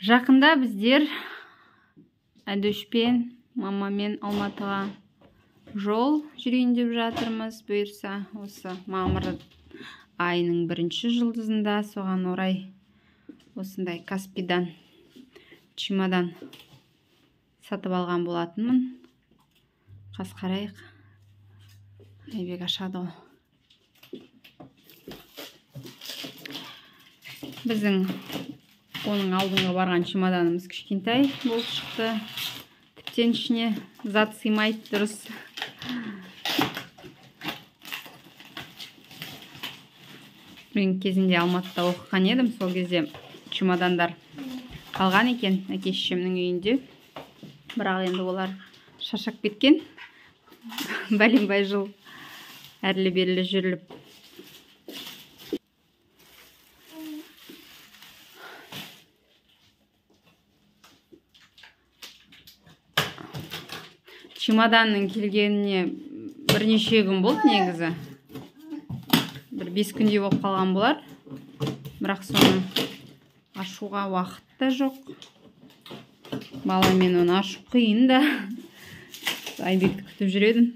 Жақында біздер Әдушпен, мамамен Алматыға жол жүрейін деп жатырмыз. Бұйырса, осы мамыр айының бірінші жұлдызында, соған орай осындай Каспидан чемодан сатып алған болатынмын. Қас қарайық. Айбек ашады ғой. Біздің оның алдыңғы барған чемоданымыз кішкентай болып шықты. Тіптен ішіне зат сыймайды дұрыс. Мен кезінде Алматыда оқыған едім, сол кезде чемодандар қалған екен әке шешемнің үйінде. Бірақ енді олар шаршап кеткен. Бәленбай жыл әрлі-берлі жүріліп. Чемоданның келгеніне бірнеше күн болды негізі. Бір 5 күндей болып қалған болар. Бірақ соны ашуға уақыт та жоқ. Баламен оны ашу қиын да. Айбекті күтіп жүр едім.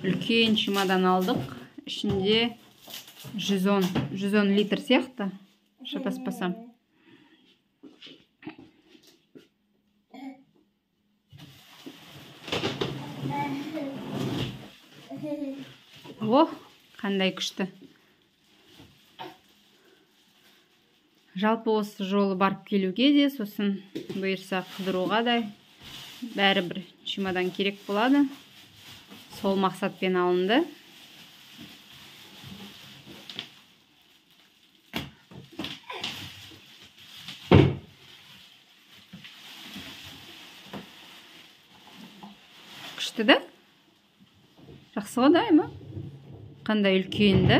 Үлкен чемодан алдық. Ішінде 110 литр сияқты, шатаспасам. О, қандай күшті. Жалпы осы жолы барып келуге де, сосын бұйырса қыдыруға да бәрібір чемодан керек болады. Сол мақсатпен алынды. Күшті да? Жақсы ғой да, ма? Қандай үлкен да?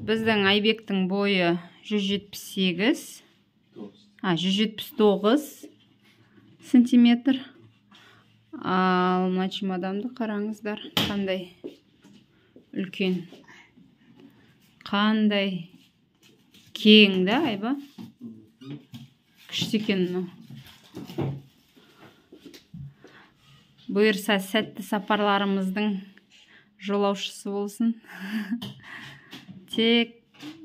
Біздің Айбектің бойы 178, 179 сантиметр. Ал мына чемоданды қараңыздар, қандай үлкен, қандай кең да, Айба? Күшті екен мынау. Бұйырса сәтті сапарларымыздың жолаушысы болсын. Тек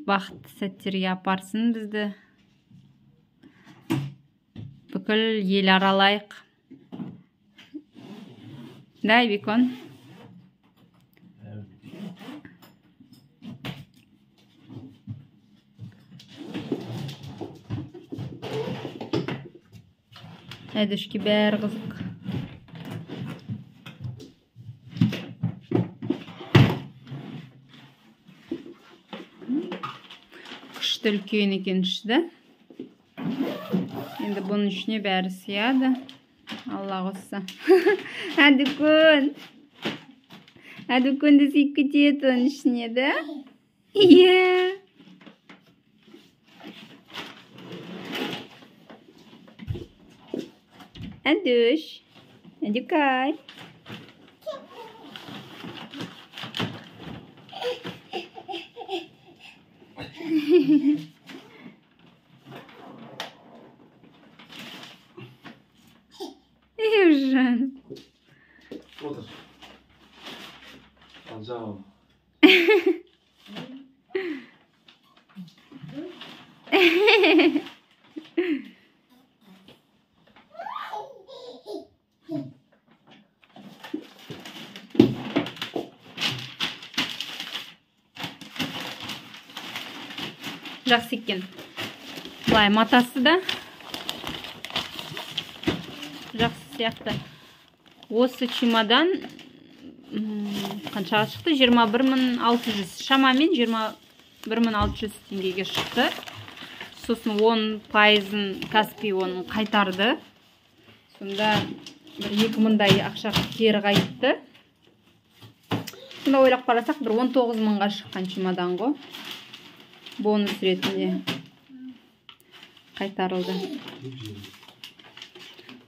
бақытты сәттерге апарсын бізді. Бүкіл ел аралайық. Да, Айбекон? Әдушке бәрі қызық. Күшті үлкен екен іші да. Енді бұның ішіне бәрі сыяды. Алла қосса. Әдікөн. Әдікөн де сыйып кетеді оның ішіне, да? Иә. Әдүш. Әдікай. Евжан. Отыр. Алжам. Жақсы екен. Былай матасы да жақсы сияқты. Осы чемодан қаншаға шықты? 21 600. Шамамен 21 600 теңгеге шықты. Сосын 10%-ын Каспи оның қайтарды. Сонда бір 2000-дай ақша кері қайтты. Сонда ойлап қарасақ, бір 19 мыңға шыққан чемодан ғой. Бонус ретінде қайтарылды.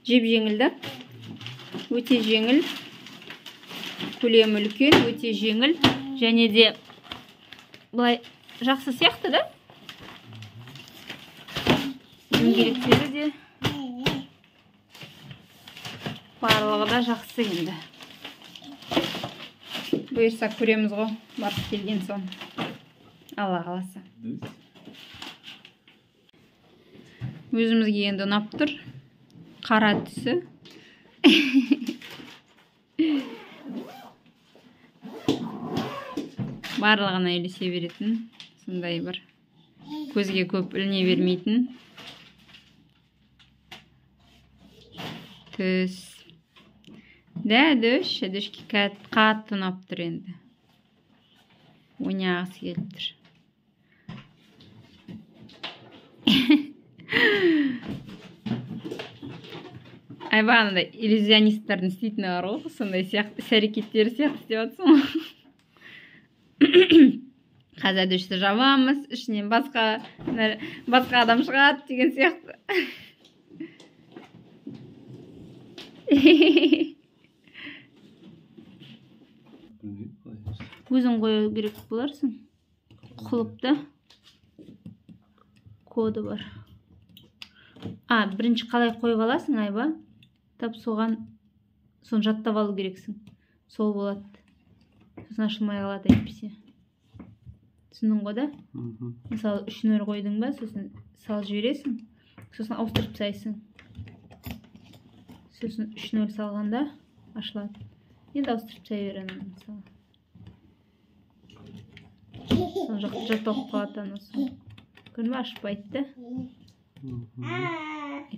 Жеп жеңіл да? Өте жеңіл. Көлемі үлкен, өте жеңіл. Және де былай жақсы сияқты да? Дөңгелектері де барлығы да жақсы енді. Бұйырса көреміз ғой, барып келген соң. Алла қаласа. Өзімізге енді ұнап тұр. Қара түсі. Барлығына үйлесе беретін, сондай бір көзге көп іліне бермейтін түс. Дәдүш, дәдүшке қатты ұнап тұр енді. Ойнағысы келіп тұр. Айба, анандай иллюзионисттардың істейтіні бар ғой, сондай сияқты іс әрекеттері сияқты істеп жатсың ғой. Қазір әдүшті жабамыз, ішінен басқа адам шығады деген сияқты. Өзің қою керек боларсың. Құлыпты. Коды бар. Бірінші қалай қойып аласың, Айба? Тап соған, соны жаттап алу керексің. Сол болады. Сосын ашылмай қалады әйтпесе. Түсіндің ғой да? Мысалы, 3-0 қойдың ба, сосын салып жібересің, сосын ауыстырып тастайсың. Сосын 3-0 салғанда ашылады. Енді ауыстырып тастай бер ананы, мысалы. Соны жатталып қалады анасы. Көрдің бе, ашпайды да.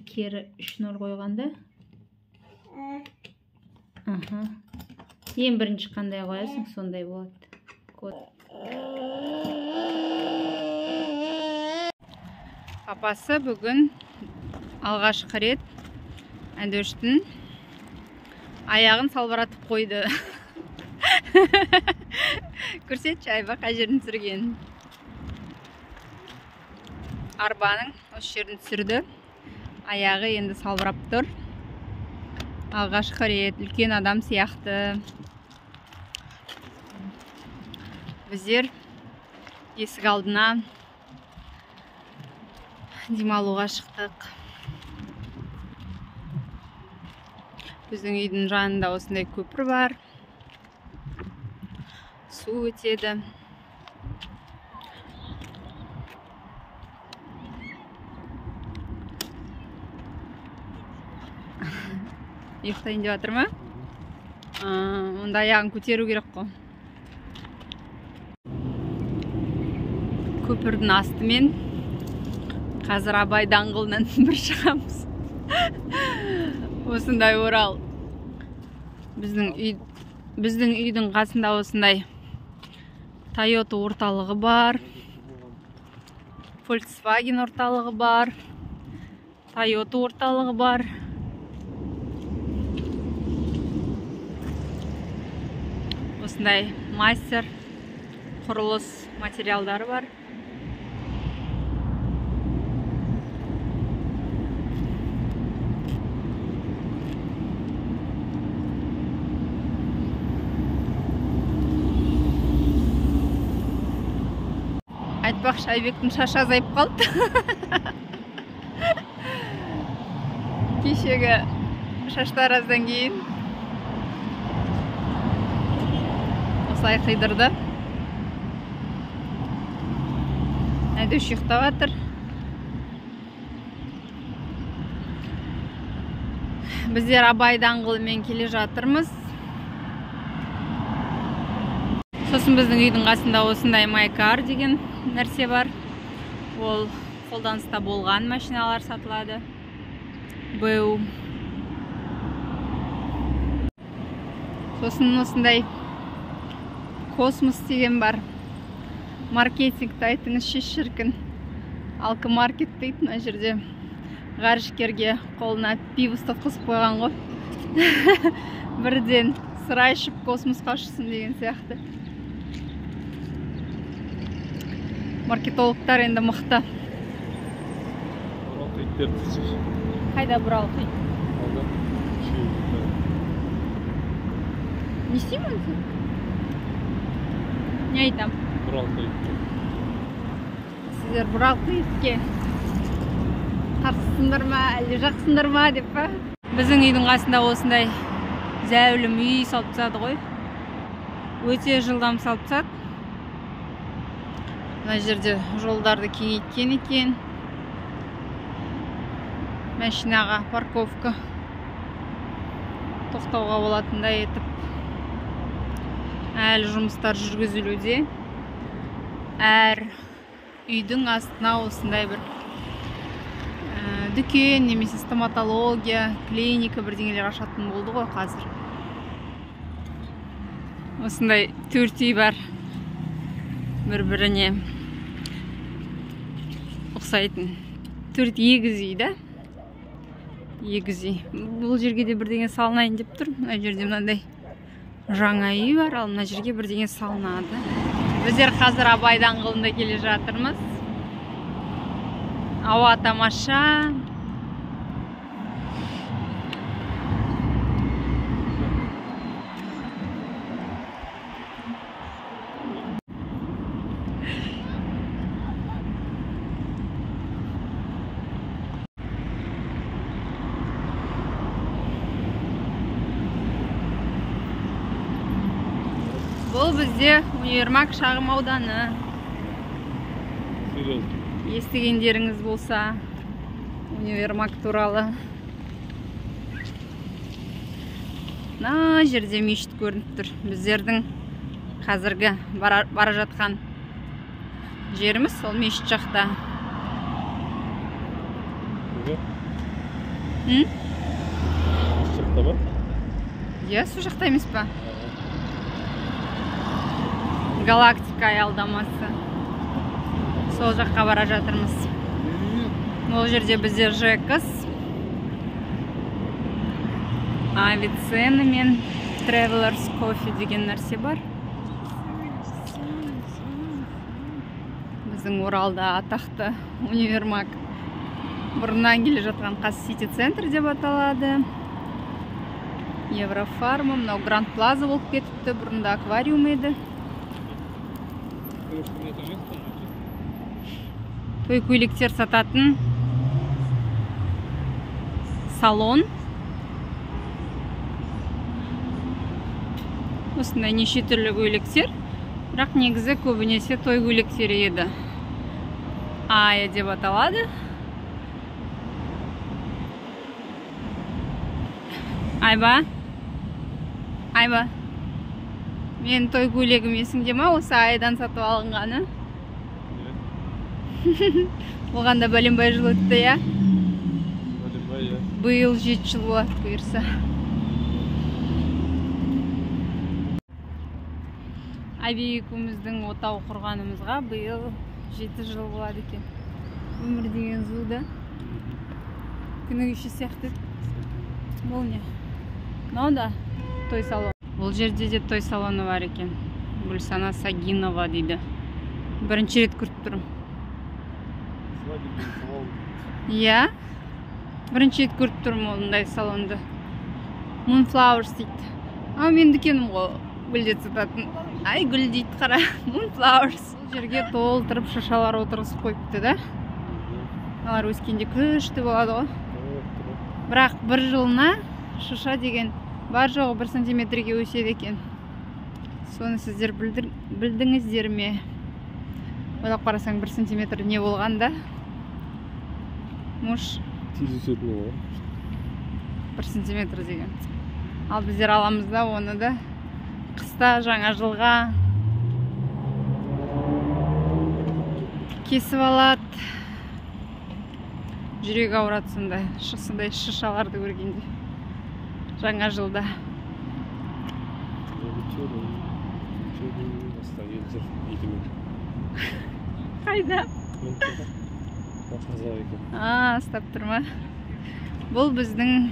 Кері 3-0 қойғанда. Ең бірінші қандай қоясың, сондай болады. Код. Папасы бүгін алғашқы рет Әдөштің аяғын салбыратып қойды. Көрсетші, Айба, қай жерін түсірген? Арбаның осы жерін түсірді. Аяғы енді салбырап тұр. Алғашқы рет үлкен адам сияқты. Біздер есік алдына демалуға шықтық. Біздің үйдің жанында осындай көпір бар. Су өтеді. Ұйықтайын деп жатыр ма? Онда аяғын көтеру керек қой. Көпірдің астымен қазір Абай даңғылынан бір шығамыз. Осындай Орал. Біздің үйдің қасында осындай Toyota орталығы бар. Volkswagen орталығы бар. Toyota орталығы бар. Осындай мастер құрылыс материалдары бар. Айтпақшы, Айбектің шашы азайып қалды. Кешегі шаштараздан кейін осылай қидырды. Әдүш ұйықтап жатыр. Біздер Абай даңғылымен келе жатырмыз. Сосын біздің үйдің қасында осындай Майкар деген нәрсе бар. Ол қолданыста болған машиналар сатылады. БУ. Сосын осындай Космос деген бар. Маркетингті айтыңызшы, шіркін. Алкомаркет дейді мына жерде. Ғарышкерге қолына пиво ұстатқызып қойған ғой. Бірден сыра ішіп космосқа ұшсын деген сияқты. Маркетологтар енді мықты. Қайда бұралқы ит? Не істеймін онысы? Не айтам? Бұралқы итке. Сіздер бұралқы итке қарсысыңдар ма, әлде жақсыңдар ма деп па? Біздің үйдің қасында осындай зәулім үй салып тастады ғой. Өте жылдам салып тастады. Мына жерде жолдарды кеңейткен екен. Машинаға парковка тоқтауға болатындай етіп әлі жұмыстар жүргізілуде. Әр үйдің астына осындай бір дүкен немесе стоматология, клиника бірдеңелер ашатын болды ғой қазір. Осындай 4 үй бар бір-біріне ұқсайтын. 4 егіз үй да? Егіз үй. Бұл жерге де бірдеңе салынайын деп тұр. Мына жерде мынандай жаңа үй бар, ал мына жерге бірдеңе салынады. Біздер қазір Абай даңғылында келе жатырмыз. Ауа тамаша. Бұл бізде универмаг шағын ауданы. Естігендеріңіз болса универмаг туралы. Мына жерде мешіт көрініп тұр. Біздердің қазіргі бара жатқан жеріміз сол мешіт жақта. Мешіт жақта ба? Иә, сол жақта емес па? Галактика аялдамасы. Сол жаққа бара жатырмыз. Ол жерде бізде ЖКС, Авиценна мен Travelers Coffee деген нәрсе бар. Біздің Оралда атақты универмаг бұрыннан келе жатқан Қаз Сити Центр деп аталады. Еврофарма, мынау Гранд Плаза болып кетіпті, бұрында аквариум еді. Той көйлектер сататын салон. Осындай неше түрлі көйлектер, бірақ негізі көбінесе той көйлектері еді. Ая деп аталады. Айба, айба. Мен той көйлегім есіңде ма? Осы Аядан сатып алынғаны. Оған да бәленбай жыл өтті, иә? Бәленбай, иә. Биыл 7 жыл болады, бұйырса. Әби екеуміздің отау құрғанымызға биыл 7 жыл болады екен. Өмір деген зу да. Күні кеше сияқты. Бұл не? Мынау да той салон. Бұл жерде де той салоны бар екен. Гүлсана Сагинова дейді. Бірінші рет көріп тұрмын. Иә. Бірінші рет көріп тұрмын ондай салонды. Moonflowers дейді. А мен дүкенім ғой, гүлдет сататын. Ай, гүл дейді, қара. Moonflowers. Бұл жерге толтырып шыршалар отырғызып қойыпты да. Алар өскенде күшті болады ғой. Бірақ бір жылына шырша деген бар жоғы 1 сантиметрге өседі екен. Соны сіздер білдіңіздер ме? Ойлап қарасаң 1 сантиметр не болған да? Мұш. Тез өсетін ол. 1 сантиметр деген. Ал біздер аламыз да оны да қыста жаңа жылға кесіп алады. Жүрек ауырады сондай, сондай шыршаларды көргенде. Жаңа жылда. Қайда? А, ұстап тұр ма? Бұл біздің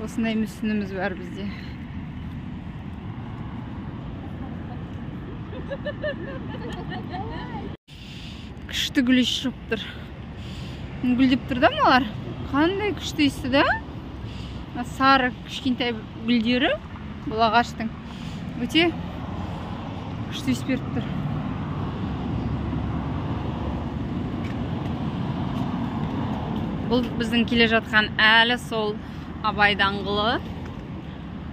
осындай мүсініміз бар бізде. Күшті гүл иісі шығып тұр. Гүлдеп тұр да мыналар? Қандай күшті иісі да? Сары кішкентай гүлдері бұл ағаштың өте күшті иіс беріп тұр. Бұл біздің келе жатқан әлі сол Абай даңғылы.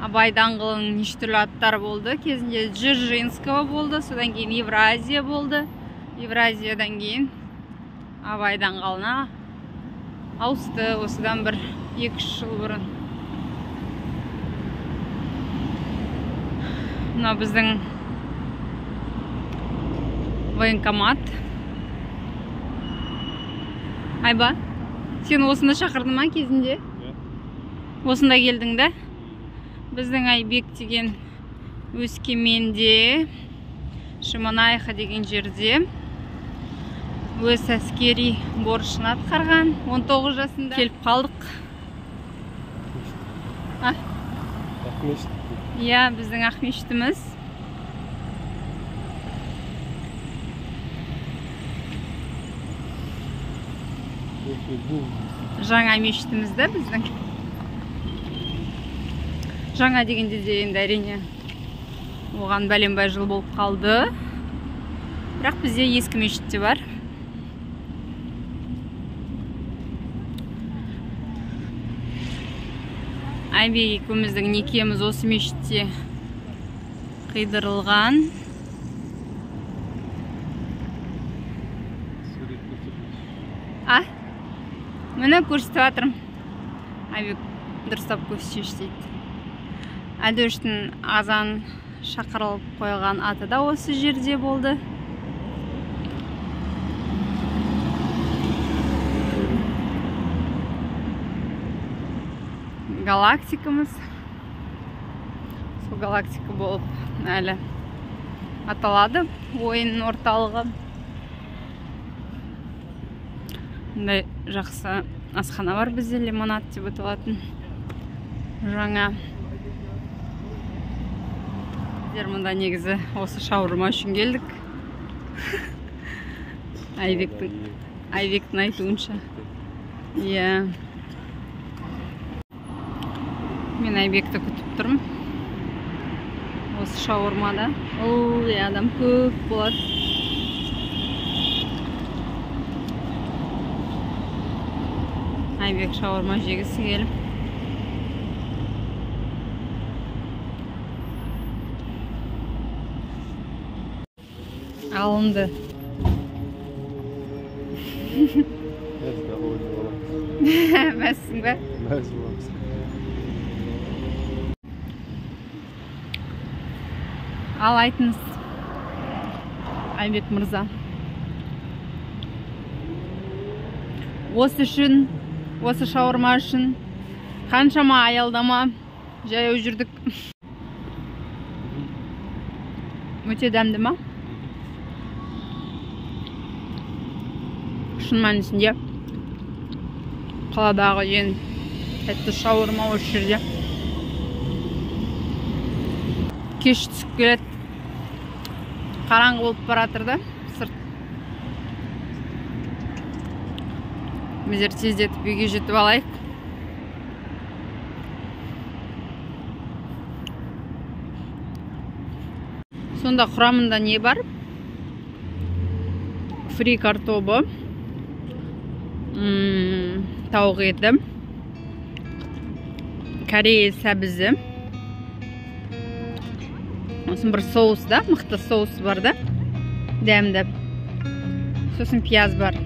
Абай даңғылының неше түрлі аттары болды. Кезінде Дзержинского болды, содан кейін Евразия болды. Евразиядан кейін Абай даңғылына ауысты осыдан бір 2-3 жыл бұрын. Мына біздің военкомат. Айба, сен осында шақырды ма кезінде? Осында келдің да? Біздің Айбек деген Өскеменде, Шимонаиха деген жерде өз әскери борышын атқарған 19 жасында. Келіп қалдық. Ақмешіт. Иә, біздің Ақмешітіміз. Жаңа мешітіміз да біздің. Жаңа дегенде де енді әрине оған бәленбай жыл болып қалды. Бірақ бізде ескі мешіт те бар. Айбек екеуміздің некеміз осы мешітте қидырылған. А? Міне көрсетіп жатырмын. Айбек дұрыстап көрсетші дейді. Әдештің азан шақырылып қойған аты да осы жерде болды. Галактикамыз. Сол галактика болып әлі аталады ойын орталығы. Мындай жақсы асхана бар бізде, лимонад деп аталатын. Жаңа. Біздер мұнда негізі осы шаурма үшін келдік. Айбектің айтуынша. Иә. Мен Айбекті күтіп тұрмын. Осы шаурмада. Ой, адам көп болады. Айбек шаурма жегісі келіп. Алынды. Мәзсің бе? Мәз боламыз. Ал айтыңыз, Айбек мырза. Осы үшін, осы шаурма үшін қаншама аялдама жаяу жүрдік. Өте дәмді ма? Шын мәнісінде қаладағы ең тәтті шаурма осы жерде. Кеш түсіп келеді. Қараңғы болып баратыр да сырт. Біздер тездетіп үйге жетіп алайық. Сонда құрамында не бар? Фри картобы, тауық еті, корея сәбізі, сосын бір соус да, мықты соус бар да, дәмді. Сосын пияз бар.